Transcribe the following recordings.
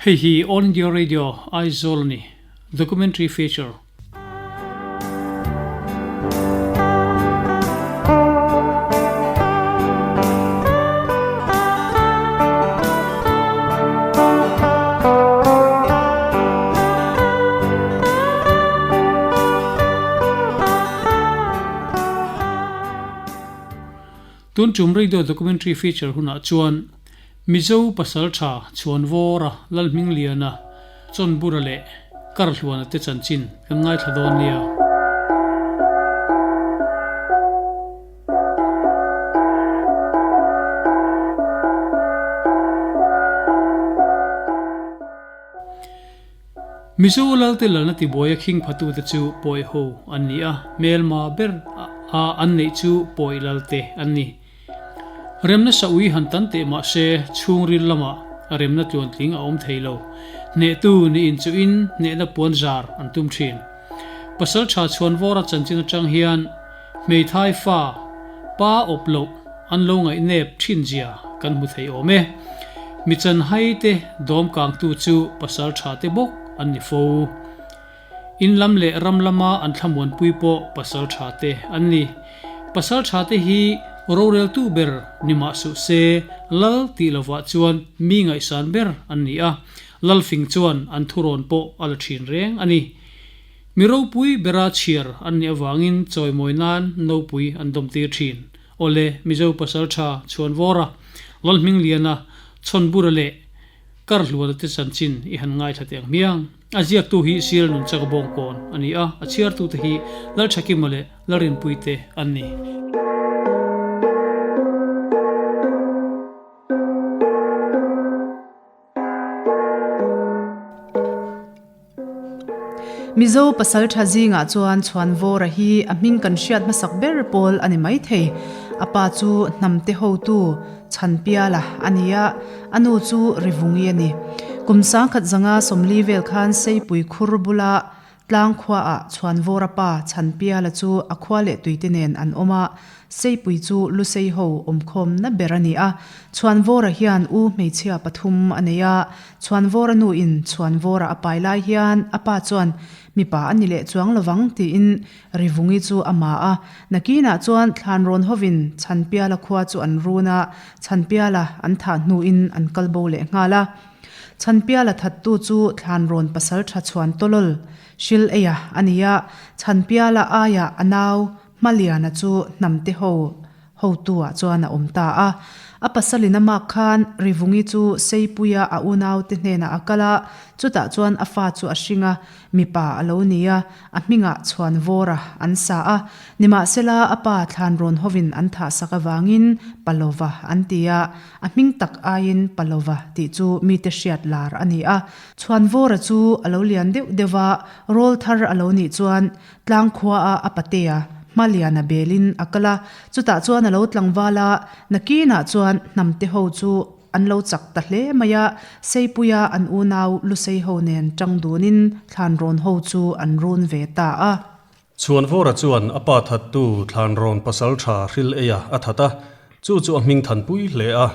Hei hi All India Radio Aizawl a ni. Documentary Feature. Tun tum Radio Documentary Feature hunah chuan Mizo pasaltha Chhuanvawra Lalhmingliana Chawnbura leh Karhluana te chanchin kan ngaithla dawn nia. Mizo Lalte lalna tibuaia khing phatute chu pawi ho an ni a, hmelma ber a an neih chu pawi Lalte an ni. Remna saui han tan teh mah se chhungril lamah a remna tluantling a awm thei lo. Hnehtu ni inchuhin hnehna puan zar an tum thin. Pasaltha Chhuanvawra chanchin atang hian hmeithai fa pa awp loh an lo ngaihnep thin zia kan hmu thei awm e. Mi chanhai te dawm kangtu chu pasaltha te bawk an ni fo. In lam leh ram lama an thlamuanpui pawh pasal tha te an ni. Pasal tha te hi roreltu ber ni mah suh se, lal tih lovah chuan mi ngaihsan ber an ni a, lalfing chuan an thurawn pawh a la thin reng a ni. Mi ropui bera chhiar an nih avangin chawimawi nan nopui an dawmtir thin. Awle, Mizo pasal tha Chhuanvawra, Lalhmingliana, Chhawnbura leh Karhluana te chanchin i han ngaithla teh ang hmiang. A ziaktu hi Sir Nunchak Bawngkawn a ni a, a chhiartute hi Lalthakima leh Lalrinpuii te an ni. Mizo pasaltha zingah chuan Chhuanvawra hi a hming kan hriat hmasak ber pawl a ni maithei. A pa chu hnamte hotu Chhanpiala a ni a, a nu chu Rivungi a ni. Kum sangkhat zanga 40 vel khan Seipui khur bula Tlang khuaah Chhuanvawra pa Chhanpiala chu a khua leh tuite nen an awm a, Seipui chu Lusei ho awmkhawmna ber a ni a. Chhuanvawra hian u hmeichhia pathum a nei a, Chhuanvawra nu in Chhuanvawra a pai lai hian a pa chuan mipa a ni leh chuang lovang tiin Rivungi chu a ma a. Nakinah chuan Thlanrawn hovin Chhanpiala khua chu an run a, Chhanpiala an thah hnuin an kal bo leh nghal a. Chhanpiala thattu chu Thlanrawn pasal tha chhuan tawlawl hril eia a ni a, Chhanpiala aiah a nau Hmaliana chu hnamte ho hotu-ah chuan a awm ta a. A pasalin a mak khan Rivungi chu Seipuia a unaute hnenah a kal a, chutah chuan a fa chu a hring a, mipa a lo ni a, a hmingah Chhuanvawra an sa a. Nimahsela a pa Thlanrawn hovin an thahsak avangin Palova an ti a, A hming tak aiin Palova tih chu mite hriat lar a ni a. Chhuanvawra chu a lo lian deuh deuh va, rawl thar a lo nih chuan tlangkhua a a patea Hmaliana belin a kal a, chutah chuan a lo tlangval a, nakinah chuan hnamte ho chu an lo chak ta hle mai a, Seipuia an unau Lusei ho nen tang dunin Thlanrawn ho chu an run ve ta a. Chhuanvawra chuan a pa thattu Thlanrawn pasaltha hril eia a that a, chu chu a hming thanpui hle a.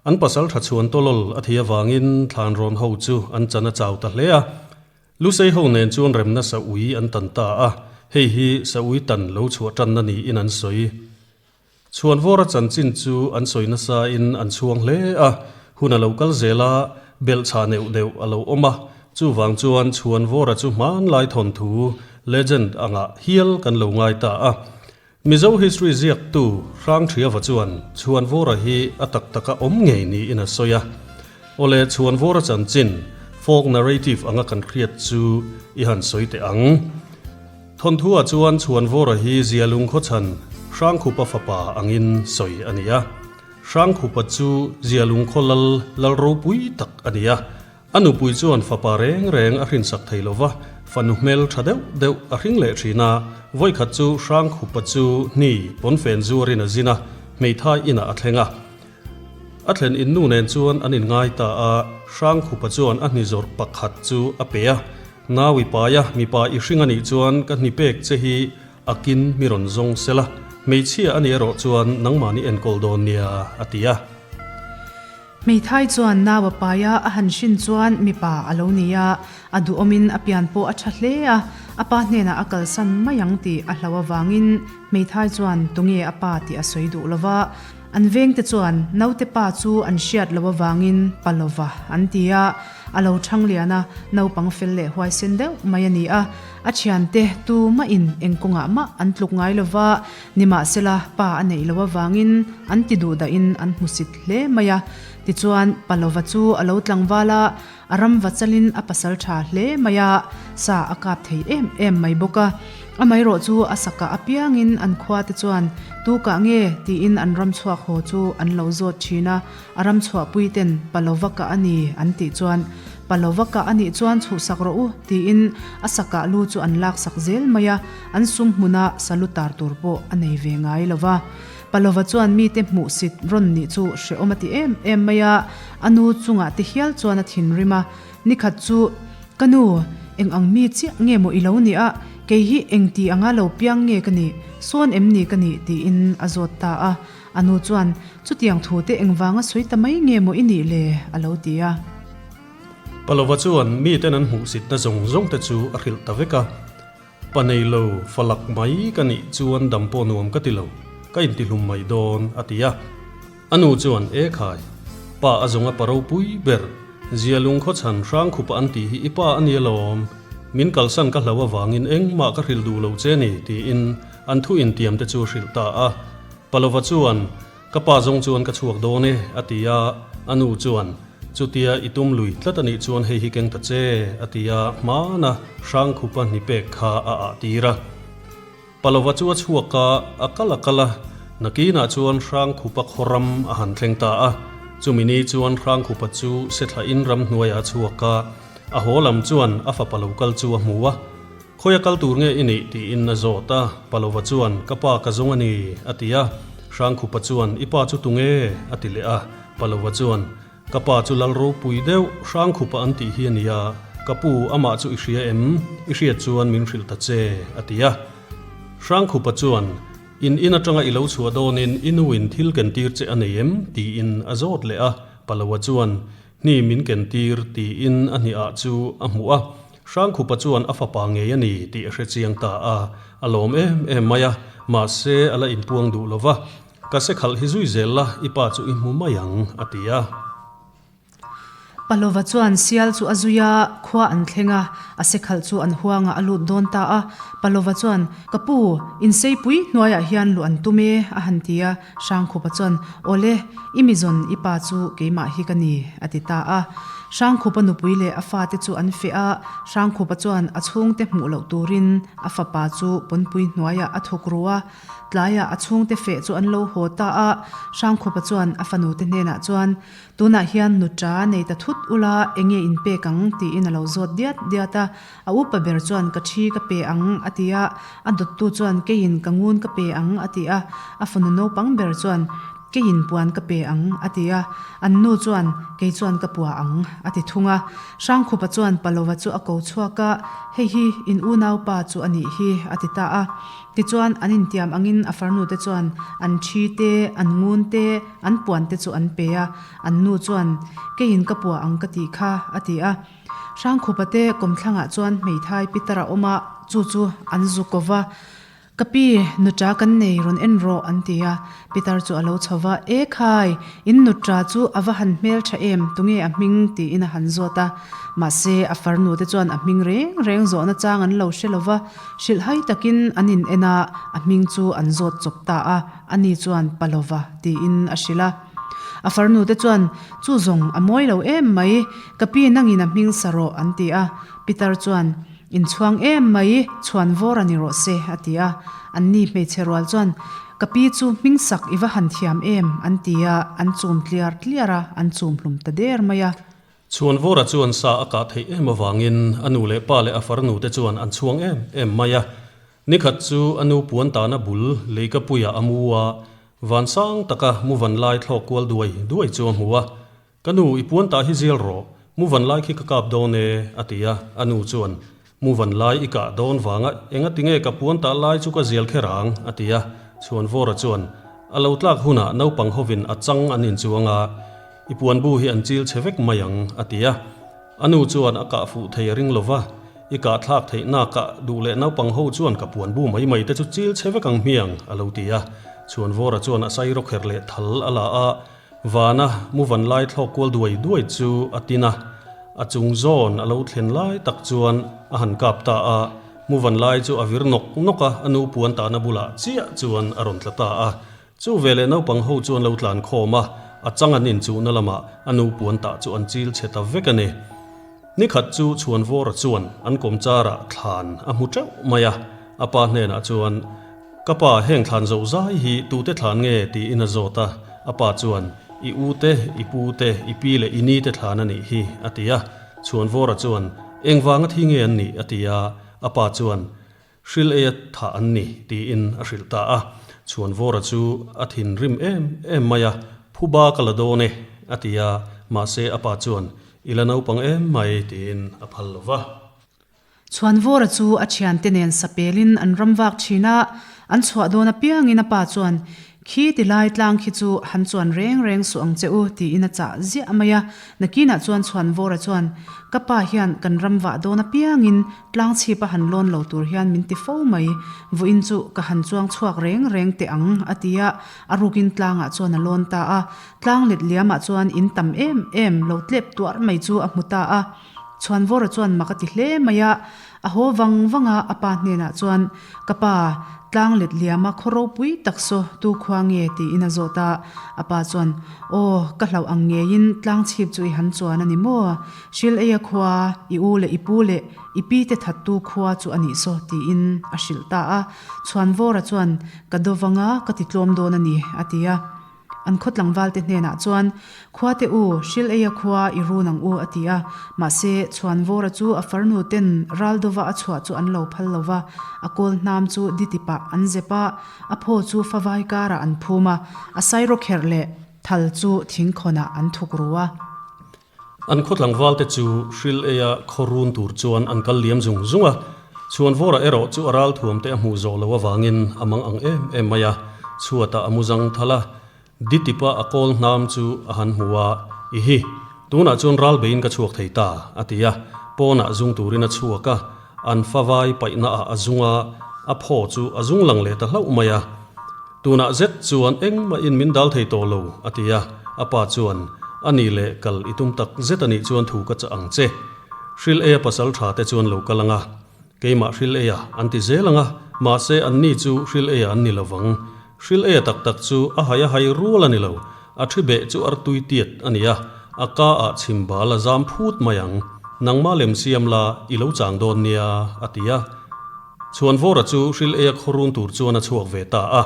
An pasaltha chhuan tawlawl a thei avangin Thlanrawn ho chu an chan a chau ta hle a. Lusei ho nen chuan remna sa ui an tan ta a, hei hi sa ui tan lo chhuah tanna niin an sawi. Chhuanvawra chanchin chu an sawi nasain an chhuang hle a, hun a lo kal zel a, belhchhah neuh neuh a lo awm a, chuvang chuan Chhuanvawra chu hmanlai thawnthu, legend, angah hial kan lo ngai ta a. Mizo history ziaktu Hrangthriava chuan Chhuanvawra hi a tak taka awm ngei niin a sawi a. Awle Chhuanvawra chanchin, folk narrative, anga kan hriat chu i han sawi teh ang. Thawnthu-ah chuan Chhuanvawra hi Zialung khawchhan Hrangkhupa fapa angin sawi a ni a. Hrangkhupa chu Zialung khaw lal lal ropui tak a ni a. A nupui chuan fapa reng reng a hrinsak thei lo va, fanu hmel tha deuh deuh a hring leh thin a. Vawikhat chu Hrangkhupa chu hni pawnfen zuarin a zin a, hmeithai inah a thleng a. A thlen in nu nen chuan an inngai ta a, Hrangkhupa chuan a hni zawrh pakhat chu a pe a. Nau i pai a, mipa i hring a nih chuan ka hni pek che hi a kin mi rawn zawng sel a, hmeichhia a nih erawh chuan nangmahni enkawl dawn nia, a ti a. Hmeithai chuan nau a pai a, a han hrin chuan mipa a lo ni a, a duhawmin a pian pawh a tha hle a, a pa hnenah a kalsan mai ang tih a hlauh avangin hmeithai chuan tunge a pa tih a sawi duh lo va. An vengte chuan naute pa chu an hriat loh avangin pa lova an ti a, a lo thang lian a, naupang fel leh huaisen deuh mai a ni a, a thiante tu mahin eng kawngah mah an tluk ngai lo va, nimahsela pa a neih loh avangin an ti duh dahin an hmusit hle mai a. Tichuan pa lova chu a lo tlangval a, A ram va chalin a pasal tha hle mai a, sa a kap thei em em mai bawk a. Amaherawh chu a sakah apiangin an khua te chuan tu kah nge tiin an ram chhuak haw chu an lo zawt thin a, a ram chhuahpui ten pa lova kah a ni an tih chuan pa lova kah a nih chuan chhuhsak rawh u tiin a sakah lu chu an laksak zel mai a, an sum hmuna salu tar tur pawh a nei ve ngai lo va. Palova chuan mite hmuhsit rawn nih chu hrehawm a ti em em mai a, a nu chungah te hial chuan a thinrim a, Nikhat chu, Ka nu, eng ang mi chiah nge maw i lo nih a, kei hi eng ti anga lo piang nge ka nih, sawn em ni ka nih? tiin a zawt ta a. A nu chuan, Chutiang thu te engvanga sawi ta mai nge maw i nih le? a lo ti a. Palova chuan miten an hmuhsitna zawng zawng te chu a hrilh ta vek a. Pa nei lo, fa lak mai ka nih chuan dam pawh nuam ka ti lo, ka intihlum mai dawn, a ti a. A nu chuan, E khai, pa a zawnga pa ropui ber, zia lungkhaw chhan hrang khupa an tih hi i pa a ni alawm, min kalsan ka hlau avangin engmah ka hrilh duh lo che ni, tiin an thu intiam te chu a hrilh ta a. Palova chuan, Ka pa zawng chuan ka chhuak dawn e, a ti a, a nu chuan, Chutia i tum lui tlat a nih chuan hei hi keng ta che, a ti a, hmana Hrangkhupa hni pek kha a ah tir a. Palova chu a chhuak a, a kal a kal a, nakinah chuan Hrangkhupa khaw ram a han thleng ta a. Chumi ni chuan Hrangkhupa chu Sethlain ramhnuaiah a chhuak a, a haw lam chuan a fapa lo kal chu a hmu a. Khawi a kal tur nge i nih? tiin a zawt a, Palova chuan, Ka pa ka zawng a ni, a ti a. Hrangkhupa chuan, I pa chu tunge? a ti leh a. Palova chuan, Ka pa chu lal ropui deuh, Hrangkhupa an tih hi a nia, ka pu, amah chu i hria em? I hriat chuan min hrilh ta che, a ti a. Hrangkhupa chuan, In in atanga i lo chhuah dawnin i nuin thil ken tir che a nei em? tiin a zawt leh a. Palova chuan, Hni min ken tir, tiin a hniah chu a hmuh a. Hrangkhupa chuan a fapa ngei a ni tih a hre chiang ta a, a lawm em em mai a, mahse a la inpuang duh lo va, Ka se khalh hi zui zel la, i pa chu i hmu mai ang, a ti a. Palova chuan sial chu a zui a, khua an thleng a, a se khalh chu an huangah a lut dawn ta a. Palova chuan, Ka pu, inseipui hnuaiah hian luh an tum e, a han ti a. Hrangkhupa chuan, Awle, i mi zawn i pa chu keimah hi ka ni, a ti ta a. Hrangkhupa nupui leh a fate chu an feh a, Hrangkhupa chuan a chhungte hmuh loh turin a fapa chu pawnpui hnuaiah a thawk ru a. Tlaiah a chhungte feh chu an lo haw ta a, Hrangkhupa chuan a fanute hnenah chuan, Tunah hian nuṭa nei ta thut ula, enge in pek ang? tiin a lo zawt diat diat a. A upa ber chuan ka thi ka pe ang a ti a, a dawttu chuan keiin ka ngun ka pe ang a ti a, a fanu naupang ber chuan keiin puan ka pe ang a ti a, an nu chuan kei chuan ka pua ang a ti thung a. Hrangkhupa chuan Palova chu a ko chhuak a, Hei hi in unaupa chu a nih hi a ti ta a. Tichuan an intiam angin a farnute chuan an thi te, an ngun te, an puan te chu an pe a, an nu chuan keiin ka pua ang ka tih kha a ti a. Hrangkhupa te kawmthlangah chuan hmeithai pitar a awm a, chu chu an zu ko va. Ka pi, nuṭa kan nei rawn en rawh an ti a. Pitar chu a lo chho va, E khai, in nuṭa chu a va han hmel ṭha em, tunge a hming? tiin a han zawt a. Mahse, a farnu te chuan a hming reng reng zawhna chang an lo hre lo va, hrilhhai takin an in en a, a hming chu an zawt chawp ta a, ani chuan Palova tiin a hrilh a. A farnu te chuan, Chu zawng a mawi lo em mai, ka pi nangin a hming sa rawh an ti a. Pitar chuan, Inchhuang em mai, chhuan vawr a ni rawh se a ti a. An ni hmeichhe rual chuan, Ka pi chu hming sak i va han thiam em an ti a, an chum tliar tliar a, an chum hlum ta der mai a. Chhuan vawra chuan sa a kah theih em avangin a nu leh pa leh a farnu te chuan an chhuang em em mai a. Nikhat chu a nu puan tana bul leikapuiah a mu a, Van sang taka mu van lai thlawk kual duai duai chu a hmu a, Ka nu, i puan tah hi zial rawh, mu van lai khi ka kap dawn e, a ti a, a nu chuan, Mu van lai i kah dawn vanga enga tinge ka puan tah lai chu ka zial kher ang, a ti a, Chhuanvawra chuan, A lo tlak hunah naupang hovin a chang an inchuang a. I puan bu hi an chil chhe vek mai ang, a ti a. A nu chuan a kah fuh thei a ring lo va, I kah thlak theih nakah duh leh naupang ho chuan ka puan bu mai mai te chu chil chhe vek ang hmiang, a lo ti a. Chhuanvawra chuan a sairawkher leh thal a la a, Vana mu van lai thlawk kual duai duai chu a tin a, a chung zawn a lo thlen lai tak chuan a han kap ta a, mu van lai chu a vir nawk nawk a, a nu puan tahna bulah chiah chuan a rawn tla ta a. Chu veleh naupang ho chu an lo tlan khawm a, a chang an inchuhna lamah a nu puan tah chu an chil chhe ta vek a ni. Nikhat chu Chhuanvawra chuan an kawmcharah thlan a hmu teuh mai a, a pa hnenah chuan, Ka pa, heng thlan zo zai hi tute thlan nge? tiin a zawt a. A pa chuan, I u te, i pu te, i pi leh i ni te thlan a nih hi, a ti a. Chhuanvawra chuan, Engvanga thi nge an nih? a ti a. A pa chuan, Hril eia thah an ni, tiin a hrilh ta a. Chhuanvawra chu a thinrim em em mai a, Phuba ka la dawn e, a ti a. Mahse a pa chuan, I la naupang em mai, tiin a phal lo va. Chhuanvawra chu a thiante nen sapelin an ram vak thin a, an chhuah dawn apiangin a pa chuan, Khi ti lai tlang khi chu han chuan reng reng suh ang che u, tiin a chah ziah mai a. Nakinah chuan Chhuanvawra chuan, Ka pa hian kan ram vah dawn apiangin tlang chhipa han lawn lo tur hian min ti fo mai, vawiin chu ka han chuang chhuak reng reng teh ang, a ti a, a rukin tlangah chuan a lawn ta a. Tlang let liamah chuan in tam em em lo tlep tuarh mai chu a hmu ta a. Chhuanvawra chuan mak a ti hle mai a, a haw vang vang a, a pa hnenah chuan, Ka pa, tlang let liama khaw ropui tak saw tu khua nge? tiin a zawt a, a pa chuan, Aw, ka hlauh ang ngeiin tlang chhip chu i han chuan a ni maw? Hril eia khua, i u leh i pu leh i pi te thattu khua chu a nih saw, tiin a hrilh ta a. Chhuanvawra chuan, Ka do vang a, ka ti tlawm dawn a ni, a ti a. An khaw tlangvalte hnenah chuan, Khuate u, hril eia khua i run ang u, a ti a. Mahse, Chhuanvawra chu a farnu ten Raldova a chhuah chu an lo phal lo va, a kawl hnam chu ditipah an zep a, a phaw chu favai karah an phum a, a sairawkherh leh thal chu thingkhawnah an thuk ru a. An khaw tlangvalte chu hril eia khaw run tur chuan an kal liam zung zung a, Chhuanvawra erawh chu a ralthuam te a hmuh zawh loh avangin a mang ang em em mai a, chhuatah a mu zang thal a, Ditipa a kawl hnam chu a han hmu a, I hi, tunah chuan ral beiin ka chhuak thei ta, a ti a, pawnah zung turin a chhuak a, an favai paihnaah a zung a, a phaw chu a zung lang leh ta hlauh mai a. Tunah zet chuan engmahin min dal thei tawh lo, a ti a. A pa chuan, A nih leh kal i tum tak zet a nih chuan thu ka chah ang che. Hril eia pasal tha te chuan lo kal ang a, keimah hril eia an ti zel ang a, mahse anni chu hril eia an ni lo vang. Hril eia tak tak chu a hai a hai rual a ni lo, a thi beh chu artui tiat a ni a, a ka ah chhim bal a zam phut mai ang. Nangmah lem siam la, i lo chang dawn nia, a ti a. Chhuanvawra chu hril eia khawrun tur chuan a chhuak ve ta a,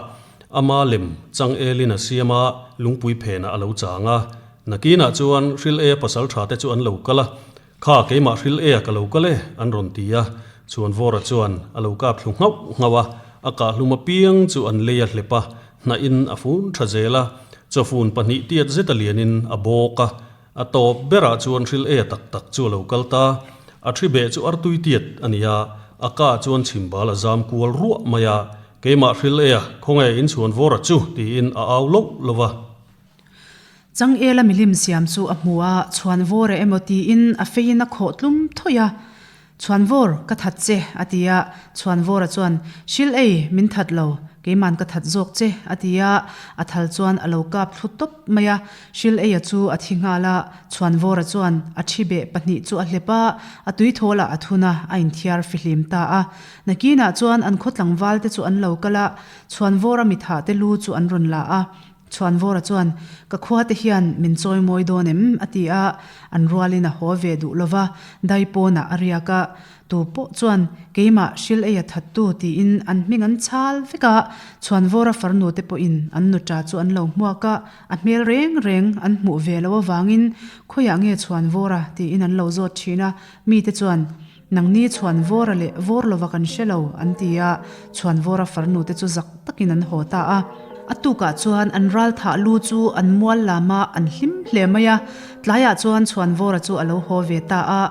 ama lem chang elin a siam a, lungpui phenah a lo chang a. Nakinah chuan hril eia pasal tha te chu an lo kal a, Kha keimah hril eia ka lo kal e, an rawn ti a. Chhuanvawra chuan a lo kap thlu nghauh nghauh a, a kahhlum apiang chu an lei a hlep a, hnahin a fun tha zel a, chawfun pahnih tiat zet a lianin a bawk a. A tawp berah chuan hril e tak tak chu a lo kal ta. A thi beh chu artui tiat a ni a, a ka chuan chhimbal a zam kual ruah mai a, Keimah hril e a, khawnge in chhuan vawr a chu? tiin a au loh lo va. Changela milim siam chu a hmu a, chhuan vawr a emaw tiin a feiin a khawh tlum thawih a. Chhuanvawr, ka that che, a ti a. Chhuanvawra chuan, Hril ei, min that lo, keiman ka that zawk che, a ti a. A thal chuan a lo kap thlu tawp mai a. Hril eia chu a thi nghal a. Chhuanvawra chuan a thi beh pahnih chu a hlep a, a tuithawlah a thun a, a inthiar fihlim ta a. Nakinah chuan an khaw tlangvalte chu an lo kal a, Chhuanvawra mithah te lu chu an rawn la a. Chhuanvawra chuan, Ka khuate hian min chawi mawi dawn em? a ti a, an rualin a haw ve duh lova, dai pawnah a riak a. Tu pawh chuan, Keimah hril ei a thattu tiin an hming an chhal vek a. Chhuanvawra farnu te pawhin an nuṭa chu an lo hmuak a, a hmel reng reng an hmuh ve loh avangin, Khawiah nge Chhuanvawra? tiin an lo zawt ṭhin a, mite chuan, Nangni chhuan vawra leh vawr lova kan hre lo, an ti a, chhuan vawra farnu te chu zak takin an haw ta a. A tukah chuan an ral thah lu chu an mual lam a, an hlim hle mai a. Tlaiah chuan chhuan vawra chu a lo haw ve ta a,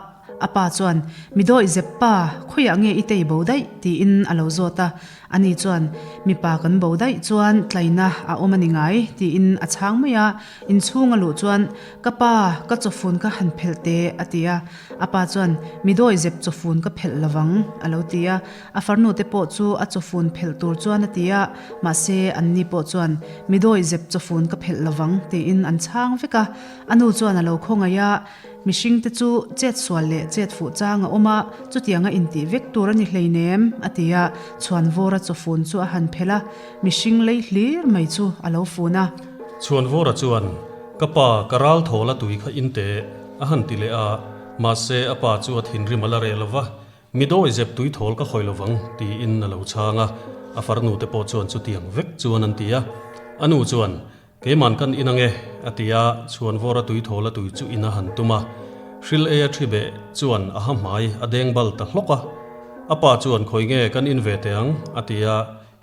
a pa chuan, Mi dawih zep pa, khawiah nge i tei bo daih? tiin a lo zawt a. Ani chuan, Mipa kan bo daih chuan tlaina a awm a ni ngai, tiin a chhang mai a. Inchhung a luh chuan, Ka pa, ka chawfun ka han phelh teh, a ti a. A pa chuan, Mi dawi zep chawfun ka phelh lovang, a lo ti a. A farnu te pawh chu a chawfun phelh tur chuan a ti a, mahse anni pawh chuan, Mi dawi zep chawfun ka phelh lovang, tiin an chhang vek a. A nu chuan a lo khawngaih a, Mihring te chu chet sual leh chet fuh chang a awm a, chutianga intih vek tur a ni hleinem, a ti a. Chhuanvawra chawfun chu a han phelh a, mihring lei hlir mai chu a lo fun a. Chhuanvawra chuan, Ka pa, ka ral thawl a tui kha in teh, a han ti leh a. Mahse, a pa chu a thinrim a la reh lo va, Mi dawi zep tui thawl ka khawi lovang, tiin a lo chhang a. A farnu te pawh chuan chutiang vek chuan an ti a. A nu chuan, Keiman kan in ange, a ti a, chhuanvawra tui thawl a tui chu in a han tum a. Hril ei a thi beh chuan a ha hmai a deng bal ta hlawk a. A pa chuan khawi nge kan in ve teh ang, a ti a,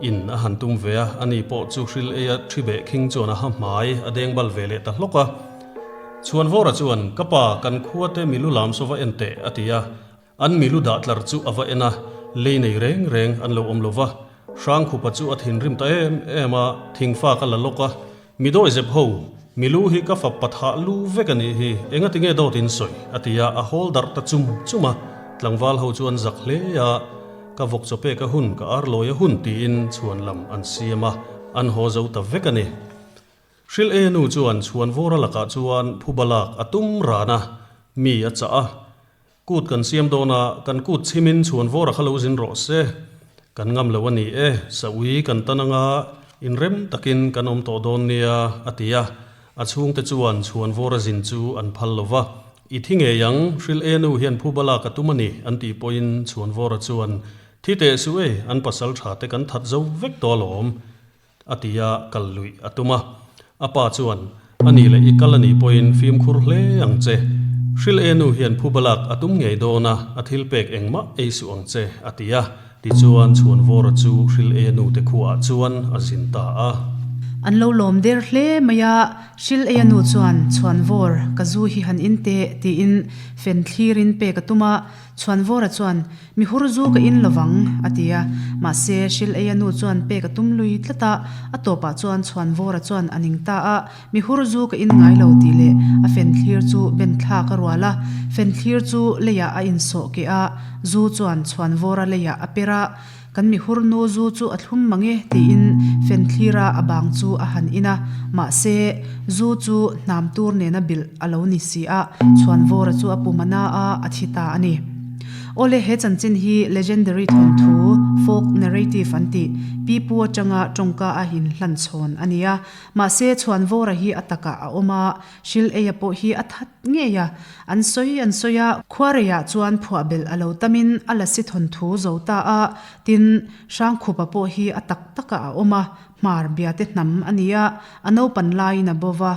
in a han tum ve a, ani pawh chu hril ei a thi beh khing chuan a ha hmai a deng bal ve leh ta hlawk a. Chhuanvawra chuan, Ka pa, kan khua te milu lam saw va en teh, a ti a. An milu dah tlar chu a va en a, lei nei reng reng an lo awm lo va. Hrangkhupa chu a thinrim ta em em a, thingfa ka la lawk a, Mi dawi zep ho, milu hi ka fap pathah lu vek a nih hi, engati nge dawt in sawi? a ti a, a hawl darh ta chum chum a. Tlangval ho chu an zak hle a, Ka vawk chaw pek a hun, ka ar lawi a hun tiin chhuan lam an siam a, an haw zo ta vek a ni. Hrilh e nu chuan chhuanvawra lakah chuan phuba lak a tum ran a, mi a chah a. Kut kan siam dawn a, kan kut chhimin chhuanvawra kha lo zin rawh se. Kan ngam lo a ni e, sa ui kan tan anga inrem takin kan awm tawh dawn nia, a ti a. A chhungte chuan chhuanvawra zin chu an phal lo va. I thi ngei ang, Hrilh e nu hian phuba lak a tum a ni, an tih pawhin chhuanvawra chuan, Thi teh suh e, an pasal tha te kan that zo vek tawh alawm. A ti a, kal luih a tum a. A pa chuan, A nih leh i kal a nih pawhin fimkhur hle ang che. Hrilh e nu hian phuba lak a tum ngei dawn a, a thil pek engmah ei suh ang che, a ti a. Tichuan Chhuanvawra chu Hrilh e nu te khuaah chuan a zin ta a. An lo lawm der hle mai a, Hrilh ei a nu chuan, Chhuanvawr, ka zu hi han in teh, tiin fen thlirin pek a tum a. Chhuanvawra chuan, Mi hur zu ka in lovang, a ti a. Mahse, Hrilh eia nu chuan pek a tum lui tlat a, a tawpah chuan Chhuanvawra chuan a ning ta a, Mi hur zu ka in ngai lo tih leh a fenthlir chu ben thlak a rual a. Fenthlir chu leiah a insawh keh a, zu chuan Chhuanvawra leiah a per a. Kan mi hur nu zu chu a thlum mang e tiin fenthlira a bang chu a han in a, mahse, zu chu hnam tur nena bilh a lo ni si a, chhuanvawra chu a pum a na a, a thi ta a ni. Awle, he chanchin hi legendary thawnthu, folk narrative an tih, pipu atanga tawngka a inhlan chhawn a ni a, mahse, chhuanvawra hi a takah a awm a, Hril eia pawh hi a that ngei a, an sawi an sawi a, khuareiah chuan phuah belh a lo tamin a lasi thawnthu zo ta a, tin, Hrangkhupa pawh hi a tak takah a awm a, hmar biate hnam a ni a, a naupan laiin a bo va,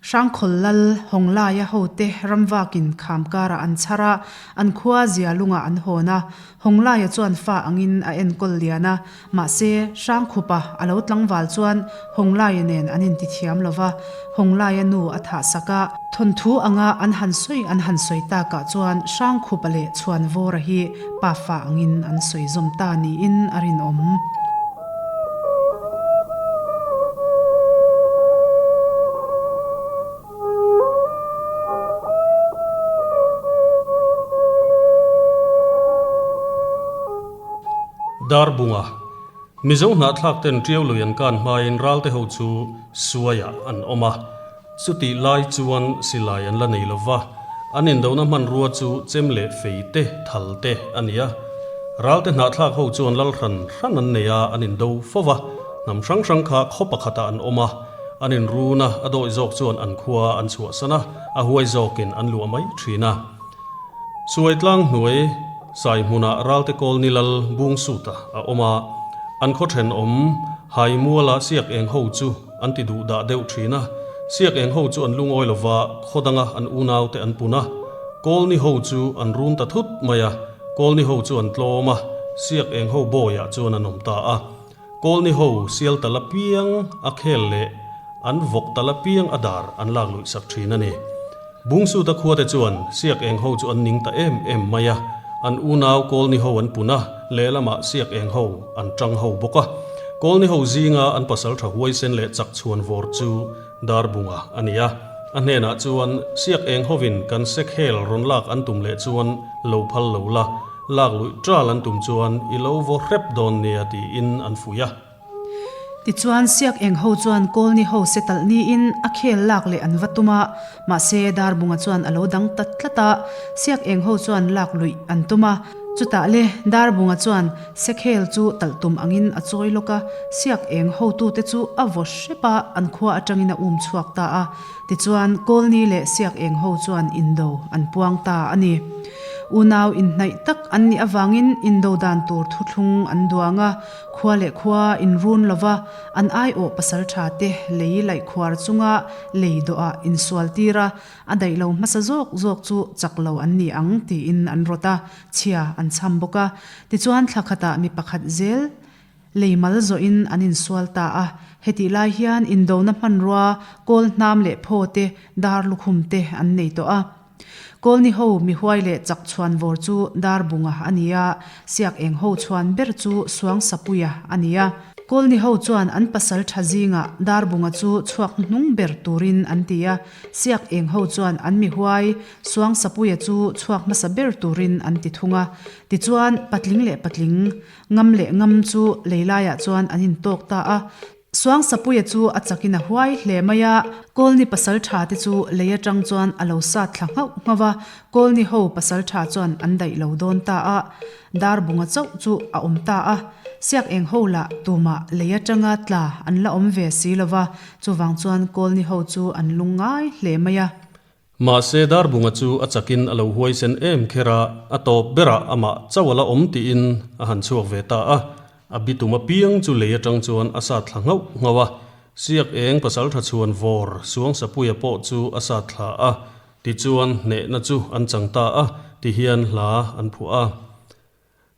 Hrangkhawl lal Hawnglaia hote ramvakin kham karah an chhar a, an khua Zialungah an hawn a, Hawnglaia chuan fa angin a enkawl lian a, Mahse, Hrangkhupa a lo tlangval chuan Hawnglaia nen an intithiam lo va, Hawnglaia nu a thah sak a. Thawnthu anga an han sawi an han sawi takah chuan Hrangkhupa leh Chhuanvawra hi pafa angin an sawi zawm ta niin a rinawm. Darbunga, Mizo hnahthlak ten Tiau lui an kan hmain ralte ho chu Suaiah an awm a, chutih lai chuan silai an la nei lo va, an indona hmanrua chu chem leh fei te, thal te a ni a. Ralte hnahthlak ho chuan lal hran hran an nei a, an indo fo va, hnam hrang hrang kha khaw pakhatah an awm a, an inrun a, a dawi zawk chuan an khua an chhuahsan a, a huai zawkin an luah mai thin a. Suai tlang hnuai Sai hmunah Ralte Kawlni lal bung suta a awm a, an khaw thenawm Haimuala siak eng ho chu an ti duh dah deuh thin a. Siak eng ho chu an lungawi lova khaw danga an unaute an pun a, Kawlni ho chu an run ta thut mai a, Kawlni ho chu an tlawm a, siak eng ho bawiah chuan an awm ta a. Kawlni ho sial tal apiang a khel leh an vawk tal apiang a dar an lak luih sak thin a ni. Bungsuta khuate chuan siak eng ho chu an ning ta em em mai a. An unau Kawlni ho an pun a, lehlamah Siak eng ho an tang ho bawk a. Kawlni ho zinga an pasaltha huaisen leh chak chhuan vawr chu Darbunga a ni a. A hnenah chuan Siak eng hovin kan sekhel rawn lak an tum leh chuan lo phal lo la, lak luih ṭal an tum chuan i lo vaw hrep dawn nia tiin an fuih a. Tichuan, Siak eng ho chuan Kawlni ho se talh niin a khel lak leh an va tum a, mahse Darbunga chuan a lo dang ta tlat a, Siak eng ho chuan lak luih an tum a. Chutah le, Darbunga chuan se khel chu talh tum angin a chawi lawk a, Siak eng hotute chu a vaw hrep a, an khua atangin a um chhuak ta a. Tichuan, Kawlni leh Siak eng ho chuan indo an puang ta a ni. Unau inhnaih tak an nih avangin indo dan tur thuthlung an duang a, Khua leh khua inrun lova an aiawh pasaltha te lei laih khuar chunga lei dawhah insual tir a, a daih lo hmasa zawk zawk chu chak lo an ni ang tiin an rawt a, chhia an chham bawk a. Tichuan thla khatah mi pakhat zel lei mal zawhin an insual ta a, hetih lai hian indona hmanrua kawl hnam leh phaw te, dar lukhum te an nei tawh a. Kawlni ho mihuai leh chak chhuan vawr chu Darbunga a ni a, Siak eng ho chhuan ber chu Suangsapuia a ni a. Kawlni ho chuan an pasal tha zingah Darbunga chu chhuak hnuhnung ber turin an ti a, Siak eng ho chuan an mihuai Suangsapuia chu chhuak hmasa ber turin an ti thung a. Tichuan, patling leh patling, ngam leh ngam chu leilaiah chuan an intawk ta a. Suangsapuia chu a chakin a huai hle mai a, Kawlni pasaltha te chu lei atang chuan a lo sat thla nghauh nghauh a, Kawlni ho pasaltha chuan an daih lo dawn ta a, Darbunga chauh chu a awm ta a, Siak eng ho lah tumah lei atanga tla an la awm ve si lo va, chuvang chuan Kawlni ho chu an lung ngai hle mai a. Mahse Darbunga chu a chakin a lo huaisen em kher a, a tawp berah amah chauh a la awm tiin a han chhuak ve ta a. A bitum apiang chu lei atang chuan a sat thla nghauh nghauh a, Siak eng pasaltha chhuan vawr Suangsapuia pawh chu a sat thla a, tichuan hnehna chu an chang ta a tihian hla an phuah a.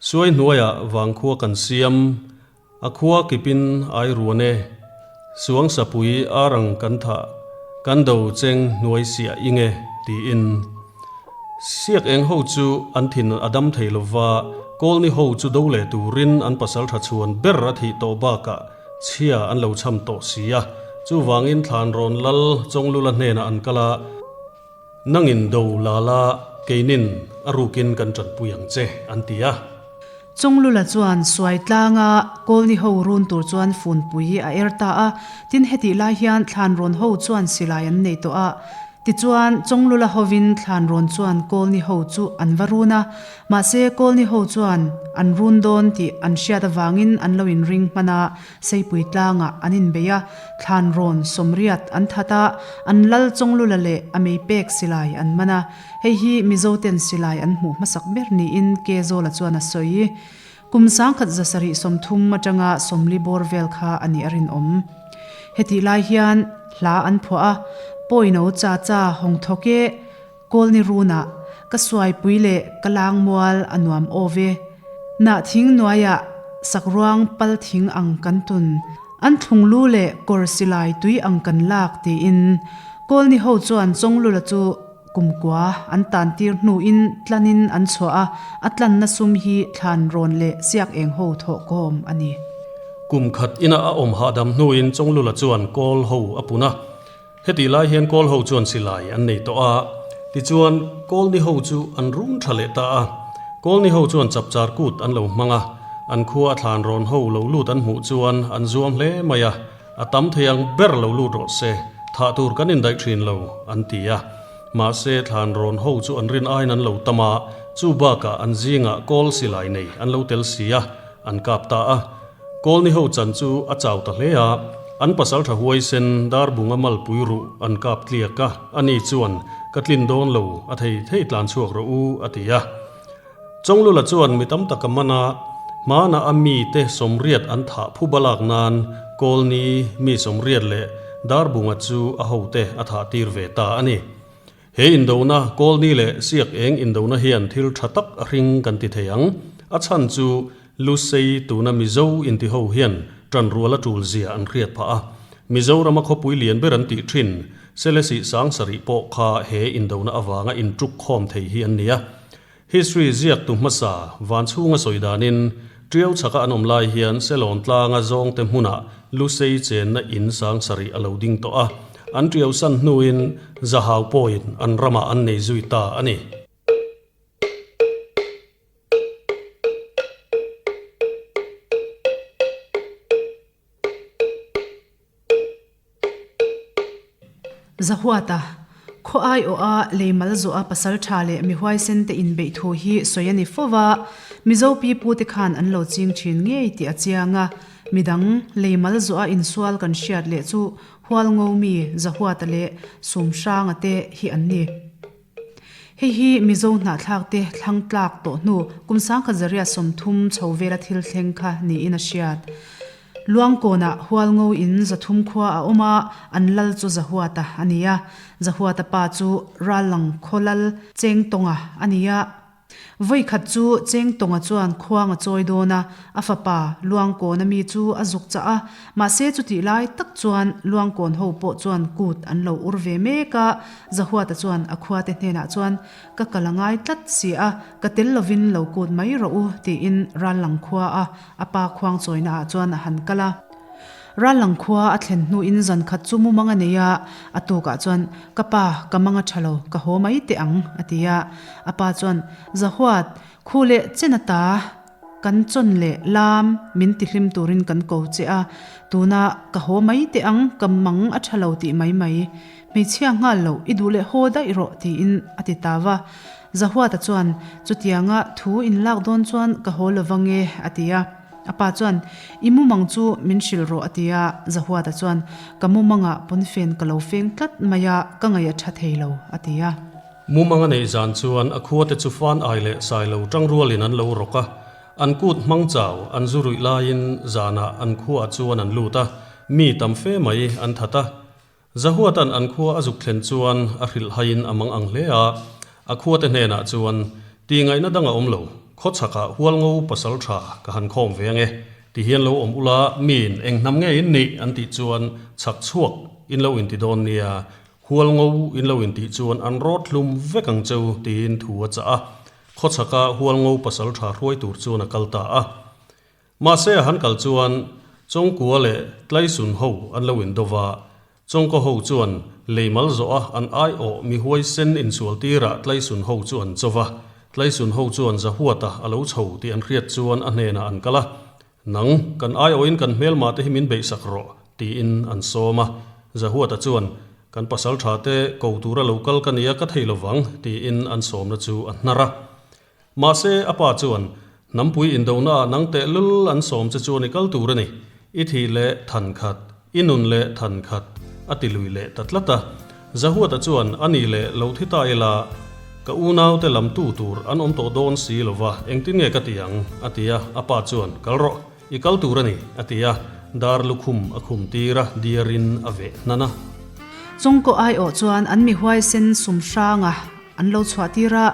Suai hnuaiah vangkhua kan siam, a khua kipin ai ruan e, Suangsapui arang kan thah, kan do cheng hnuai siah ing e, tiin. Siak eng ho chu an thin a dam thei lova, Kawlni ho chu do leh turin an pasaltha chhuan ber a thih tawh bakah chhia an lo cham tawh si a. Chuvangin Thlanrawn lal Chawnglula hnenah an kal a, Nangin do la la, keinin a rukin kan tanpui ang che, an ti a. Chawnglula chuan suai tlanga Kawlni ho run tur chuan funpui a er ta a, tin hetih lai hian Thlanrawn ho chuan silai an nei tawh a. Tichuan, Chawnglula hovin Thlanrawn chuan Kawlni ho chu an va run a, mahse Kawlni ho chuan an run dawn tih an hriat avangin an lo inring hman a, Seipui tlangah an inbei a, Thlanrawn sawmriat an that a, an lal Chawnglula leh a mei pek silai an man a, hei hi Mizoten silai an hmuh hmasak ber niin Kezawla chuan a sawi. Kum 1730 atanga 40 bawr vel kha a nih a rinawm. Hetih lai hian hla an phuah a, Pawino cha cha hawng thawk e, Kawlni runah ka suaipui leh ka langmual a nuam aw ve. Nah thing nuaiah sakruang pal thing ang kan tun, an thlunglu leh kawr silai tui ang kan lak tiin Kawlni ho chuan Chawnglula chu Kumkua an tan tir hnuin tlanin an chhuah a, a tlanna sum hi thlan rawn leh siak eng ho thawhkawm a ni. Kum khat ina a awm hahdam hnuin Chawnglula chuan kawl ho a pun a. Hetih lai hian kawl ho chuan silai an nei tawh a, tichuan Kawlni ho chu an run tha leh ta a. Kawlni ho chuan chapchar kut an lo hmang a, an khua a thlan rawn ho lo lut an hmuh chuan an zuam hle mai a. A tam thei ang ber lo lut rawh se, thah tur kan indaih thin lo, an ti a. Mahse, thlan rawn ho chu an rin aiin an lo tam a, chu bakah an zingah kawl silai nei an lo tel si a, an kap ta a. Kawlni ho chan chu a chau ta hle a, an pasal tha huaisen Darbunga malpui ruh an kap tliak a, ani chuan, Ka tlin dawn lo, a thei thei tlan chhuak rawh u, a ti a. Chawnglula chuan mi tam tak a man a, hmana a mite sawmriat an thah phuba lak nan Kawlni mi sawmriat leh Darbunga chu a hote a thah tir ve ta a ni. He indona, Kawlni leh Siak eng indona hian thil tha tak a hring kan ti thei ang. A chhan chu Lusei tuna Mizo intiho hian ṭanrual a ṭul zia an hriat phah a. Mizorama khawpui lian ber an tih ṭhin Selesih Sangsarih pawh kha he indona avanga inṭuk khawm thei hi an ni a. History ziaktu hmasa Vanchhunga sawi danin Tiau chhaka an awm lai hian Selawn tlanga zawngte hmunah Lusei chenna in sang sarih a lo ding tawh a, an tiau san hnuin Zahau pawhin an ramah an nei zui ta a ni. Zahuata, Khaw aiawha lei mal zawha pasal tha leh mi huaisen te inbeih thu hi sawi a ni fo va, Mizo pi pu te khan an lo ching thin ngei tih a chiang a, midang lei mal zawha insual kan hriat leh chu Hualngo mi Zahuata leh Sumhranga te hi an ni. Hei hi Mizo hnahthlak te thlang tlak tawh hnu kum sangkhat zariat 30 chho vela thil thleng kha niin a hriat. Luangkawnah Hualngo in 300 khua a awm a, an lal chu Zahuata a ni a. Zahuata pa chu Rallang khaw lal Chengtawnga a ni a. Vawi khat chu Chengtawnga chuan khuang a chawi dawn a, a fapa Luangkawna mi chu a zuk chah a. Mahse chutih lai tak chuan Luangkawn ho pawh chuan kut an lo ur ve mek a, Zahuata chuan a khuate hnenah chuan Ka kal a ngai tlat si a, ka tel lovin lo kut mai rawh u tiin Rallang khua a A pa khuang chawina ah chuan a han kal a. Rallang khua a thlen hnuin zan khat chu mumang a nei a, a tukah chuan, Ka pa, ka mang a tha lo, ka haw mai teh ang, a ti a. A pa chuan, Zahuat, khu leh chen ata kan chawn leh lam min tihlim turin kan ko che a, tunah ka haw mai teh ang, ka mang a tha lo tih mai mai. Hmeichhia nghal loh i duh leh haw daih rawh, tiin a ti ta va. Zahuata chuan, Chutianga thu in lak dawn chuan ka haw lo vang e, a ti a. A pa chuan, I mumang chu min hrilh rawh, a ti a. Zahuata chuan, Ka mumangah pawnfen ka lo feng tlat mai a, ka ngaih a tha thei lo, a ti a. Mumang a neih zan chuan a khuate chu fan ai leh sai lo tang rualin an lo rawk a. An kut hmang chau an zu ruih laiin zanah an khuaah chuan an lut a, mi tam fe mai an that a. Zahuatan an khua a zuk thlen chuan a hrilh haiin a mang ang hle a, a khuate hnenah chuan, Ti ngaihna dang a awm lo, khaw chhakah Hualngo pasal tha ka han khawm ve ange, ti hian lo awm ula, miin eng hnam nge in nih an tih chuan chhak chhuak in lo inti dawn nia, Hualngo in lo intih chuan an rawt hlum vek ang cheu tiin thu a chah a, khaw chhaka Hualngo pasal tha hruai tur chuan a kal ta a. Mahse a han kal chuan Chawngkua leh Tlaisun ho an lo indo va, Chawngkaw ho chuan lei mal zawh a an aiawh mi huaisen insual tirah Tlaisun ho chu an cho va, Tlaisun ho chuan Zahuata a lo chho tih an hriat chuan a hnenah an kal a, Nang, kan aiawhin kan hmelmah te hi min beihsak rawh, tiin an sawm a. Zahuata chuan, Kan pasaltha te ko tura lo kal ka nia ka thei lovang, tiin an sawmna chu a hnar a. Mahse, a pa chuan, Hnampui indonaah nang tehlul an sawm che chuan i kal tur a ni. I thih leh than khat, i nun leh than khat, a ti lui leh ta tlat a. Zahuata chuan, A nih leh lo thi ta ila, ka unaute lam tu tur an awm tawh dawn si lo va, engtin nge ka ti ang? a ti a. A pa chuan, Kal rawh, i kal tur a ni, a ti a. Dar lukhum a khum tir a, diarin a veh hnan a. Chawngkaw aiawh chuan an mi huaisen sum hranga An lo chhuah tir a,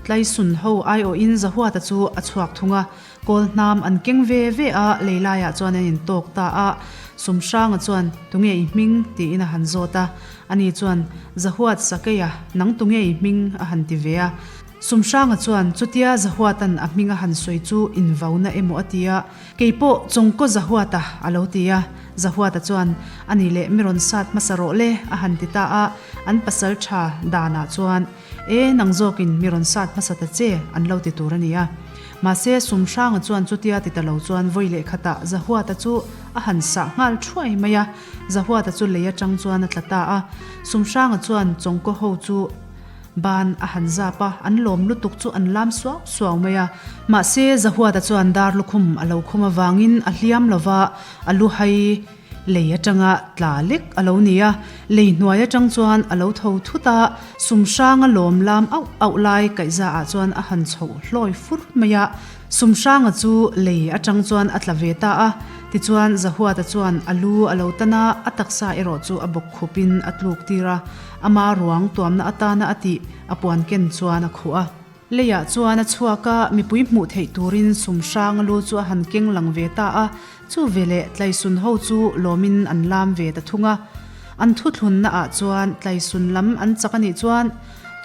Tlaisun ho aiawhin Zahuata chu a chhuak thung a, kawl hnam an keng ve ve a, lei laiah chuan an intawk ta a. Sumhranga chuan, Tunge i hming? tiin a han zawt a. Ani chuan, Zahuat Sakeia, nang tunge i hming? a han ti ve a. Sumhranga chuan, Chutia Zahuatan a hming a han sawi chu invauna emaw a ti a, Kei pawh Chawngkaw Zahuata a lo ti a. Zahuata chuan, A ni leh, mi rawn sat hmasa rawh le, a han ti ta a. An pasal tha danah chuan, E, nang zawkin mi rawn sat hmasa ta che, an lo ti tur a ni a. Mahse, Sumhranga chuan chutia ti ta lo chuan vawi leh khatah Zahuata chu a han sah nghal thuai mai a. Zahuata chu lei atang chuan a tla ta a. Sumhranga chuan Chawngkaw ho chu Ban a han zap a, an lawm lutuk chu an lam suau suau mai a. Mahse, Zahuata chuan dar lukhum a lo khum avangin a hliam lo va, a lu hai lei atanga tla lek a lo ni a. Lei hnuai atang chuan a lo tho thut a, sum hranga lawm lam auh auh lai kaihza ah chuan a han chhoh hlawi fur mai a. Sum hranga chu lei atang chuan a tla ve ta a, tichuan Zahuata chuan a lu a lo tan a, a taksa erawh chu a bawk khupin a tluk tir a. Ama ruang tuamna atana a tih a puan ken chuan a khuh a. Leiah chuan a chhuak a, mipui hmuh theih turin sum hrang a lu chu a han keng lang ve ta a, chu veleh Tlaisun ho chu lawmin an lam ve ta thung a. An thuthlunna ah chuan Tlaisun lam an chak a nih chuan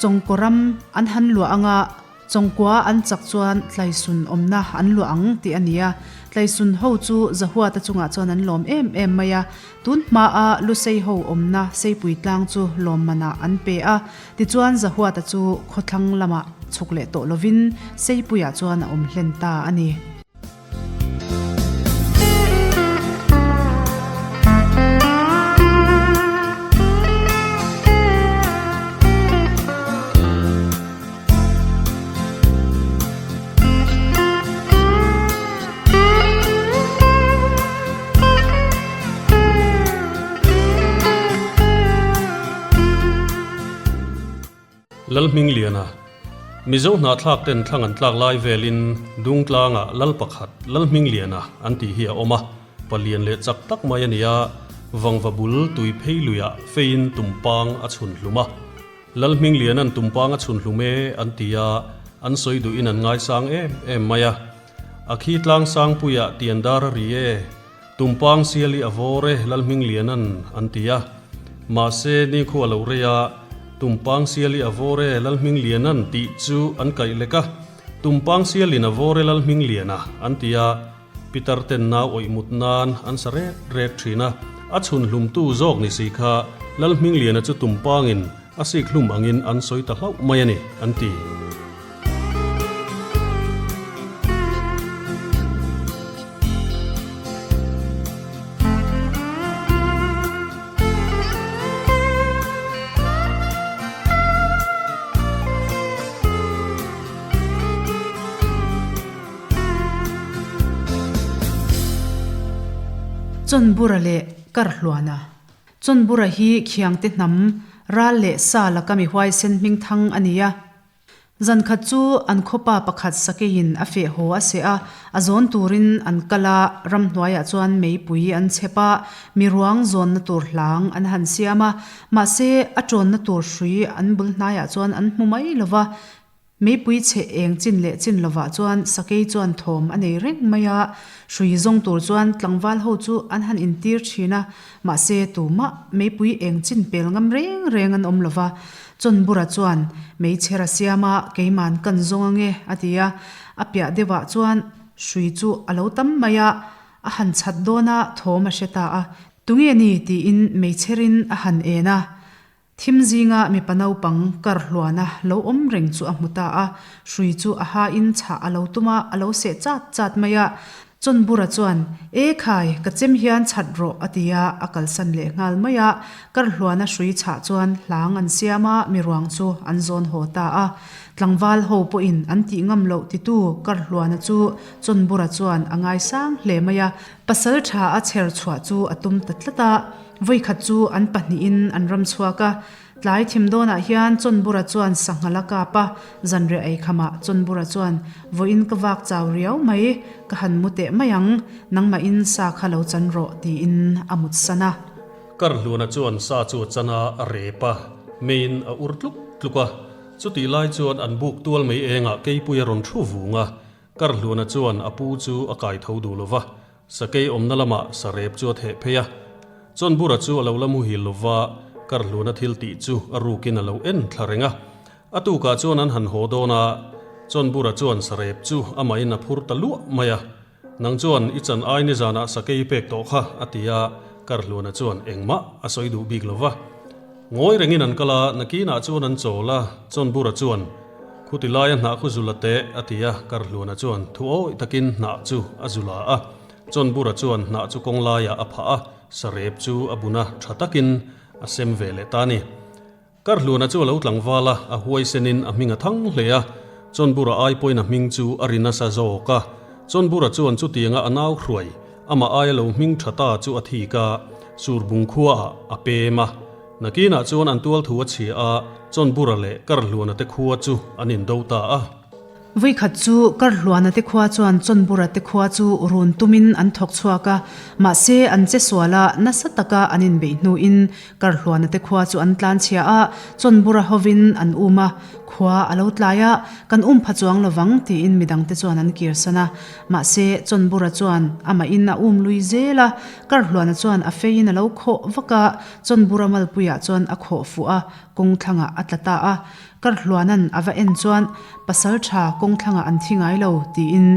Chawngkaw ram an han luah anga. Chawngkua an chak chuan Tlaisun awmna an luah ang tih a ni a. Tlaisun ho chu Zahuata chungah chuan an lawm em em mai a. Tun hmaa Lusei ho awmna Seipui tlang chu lawmmanah an pe a. Tichuan Zahuata chu khawthlang lamah chhuk leh tawh lovin Seipuiah chuan a awm hlen ta a ni. Lalhmingliana, Mizo hnahthlak ten thlang an tlak lai velin Dungtlangah Lal pakhat Lalhmingliana an tih hi a awm a, palian leh chak tak mai a ni a, Vangva bul tui phei luiah feiin tumpang a chhun hlum a. Lalhmingliana'n tumpang a chhun hlum e an ti a, an sawi duhin an ngaisang em em mai a. A khi tlang sangpuiah tiandar a ri e. Tumpang siali a vawr e Lalhmingliana'n an ti a. Mahse, nikhua lo rei a, Tumpang siali a vawr e Lalhmingliana'n tih chu an kaih lek a. Tumpang sialin a vawr e Lalhmingliana an ti a. Pitar ten nau awih mut nan an sa rek rek thin a. A chhun hlumtu zawk ni si kha Lalhmingliana chu tumpangin a sik hlum angin an sawi ta hlauh mai a ni, an ti. Chawnbura leh Karhluana Chawnbura hi Khiangte hnam, ral leh sa laka mi huaisen hmingthang a ni a. Zan khat chu an khawpa pakhat sakeiin a feh haw a seh a, a zawn turin an kal a, ramhnuaiah chuan meipui an chhep a, mi ruang zawnna tur hlang an han siam a, mahse a tawnna tur hrui an bul hnaiah chuan an hmu mai lo va, meipui chhe eng chin leh chin lovah chuan sakei chuan thawm a nei reng mai a, hrui zawng tur chuan tlangval ho chu an han intir thin a, mahse tumah meipui eng chin pel ngam reng reng an awm lo va. Chawnbura chuan, Meichher a siam a, keiman kan zawng ange, a ti a. A piah deuhah chuan hrui chu a lo tam mai a, a han chhat dawn a, thawm a hre ta a. Tunge ni? tiin meichherin a han en a. Thim zinga mipa naupang kar hluana lo awm reng chu a hmu ta a. Hrui chu a hain chhah a lo tum a, a lo seh chat chat mai a. Chawnbura chuan, E khai, ka chem hian chhat rawh, a ti a, a kalsan leh nghal mai a. Karhluana hrui chhah chuan hlang an siam a, mi ruang chu an zawn haw ta a. Tlangval ho pawhin an tih ngam loh titu Karhluana chu Chawnbura chuan a ngaisang hle mai a. Pasal tha a chher chhuah chu a tum ta tlat a, vawikhat chu an pahnihin an ram chhuak a. Tlai thim dawnah hian Chawnbura chuan sangha la kap a, zanriah ei khamah Chawnbura chuan, Vawiin ka vak chau riau mai, ka han mu teh mai ang, nangmahin sa kha lo chan rawh, tiin a mut san a. Karhluana chuan sa chu a chan a, a rep a, meiin a ur tluk tluk a. Chutih lai chuan an buk tual mei engah keipui a rawn thu vung a, Karhluana chuan a pu chu a kai tho duh lo va, Sakei awmna lamah sarep chu a theh phei a. Chawnbura chu a lo la muhil lo va, Karhluna thil tih chu a rukin a lo en thla reng a. A tukah chuan an han haw dawn a, Chawnbura chuan sarep chu amahin a phur ta luah mai a. Nang chuan i chan ai nizanah sakei pek tawh kha, a ti a, Karhluna chuan engmah a sawi duh bik lo va. Ngawi rengin an kal a, nakinah chuan an chawl a, Chawnbura chuan, Khuti laia hnah khu zula teh, a ti a, Karhluana chuan thu awih takin hnah chu a zula a. Chawnbura chuan hnah chu kawng laiah a phah a, sarep chu a bun a, tha takin a sem ve leh ta a ni. Karhluana chu a lo tlangval a, a huaisenin a hming a thang hle a, Chawnbura ai pawhin a hming chu a ri nasa zawk a. Chawnbura chuan chutianga a nau hruai, amah aia lo hming tha ta chu a thik a, Surbung khuaah a pem a. Nakinah chuan an tual thu a chhia a, Chawnbura leh Karhluana te khua chu an indo ta a. Vawikhat chu Karhluana te khua chuan Chawnbura te khua chu run tumin an thawk chhuak a, mahse an che sual a, nasa taka an inbeih hnuin Karhluana te khua chu an tlan chhia a, Chawnbura hovin an um a, khua a lo tlai a, kan um pha chuang lovang tiin midangte chuan an kirsan a, mahse Chawnbura chuan amahin a um lui zel a, Karhluana chuan a feiin a lo khawh vak a, Chawnbura malpuiah chuan a khawh fuh a, kawng thlangah a tla ta a. Karhluana'n a va en chuan, Pasal tha kawng thlangah an thi ngai lo, tiin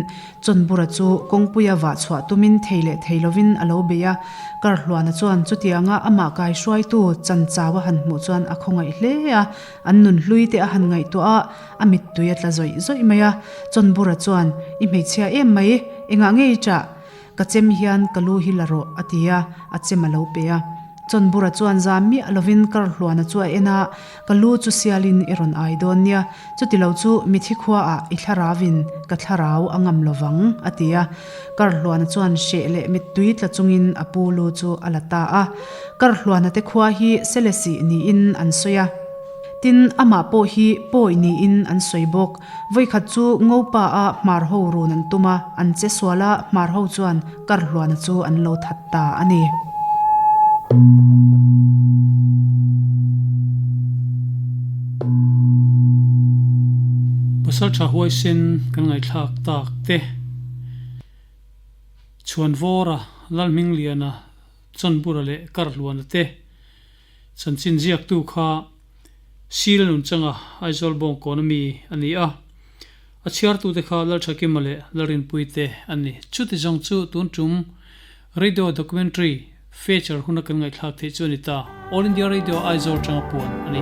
Chawnbura chu kawngpuia vah chhuah tumin thei leh thei lovin a lo bei a. Karhluana chuan chutianga amah kai hruaitu Chanchau a han hmuh chuan a khawngaih hle a, an nun hlui te a han ngaihtuah a, a mittui a tla zawih zawih mai a. Chawnbura chuan, I hmeichhia em mai, engah nge i ṭah? Ka chem hian ka lu hi la rawh, a ti a, a chem a lo pe a. Chawnbura chuan zam miah lovin Karhluana chu a en a, Ka lu chu sialin i rawn ai dawn nia, chuti lo chu mithi khuaah i thlarauvin ka thlarau a ngam lo vang, a ti a. Karhluana chuan hreh leh mittui tla chungin a pu lu chu a la ta a. Karhluana te khua hi Selesih niin an sawi a. Tin, amah pawh hi pawi niin an sawi bawk. Vawikhat chu Ngopa a hmar ho run an tum a, an che sual a, hmar ho chuan Karhluana chu an lo that ta a ni. Pasal tha huaisen kan ngaihthlak tak te, Chhuanvawra, Lalhmingliana, Chawnbura leh Karhluana te chanchin ziaktu kha Sil Nunchanga Aizawl Bawngkawn ami a ni a, a chhiartute kha Lalthakima leh Lalrinpui te an ni. Chuti zawng chu tun tum Radio Documentary feature huna kan ngaihthlak theih chu a ni ta. All India Radio Aizawl tanga puan a ni.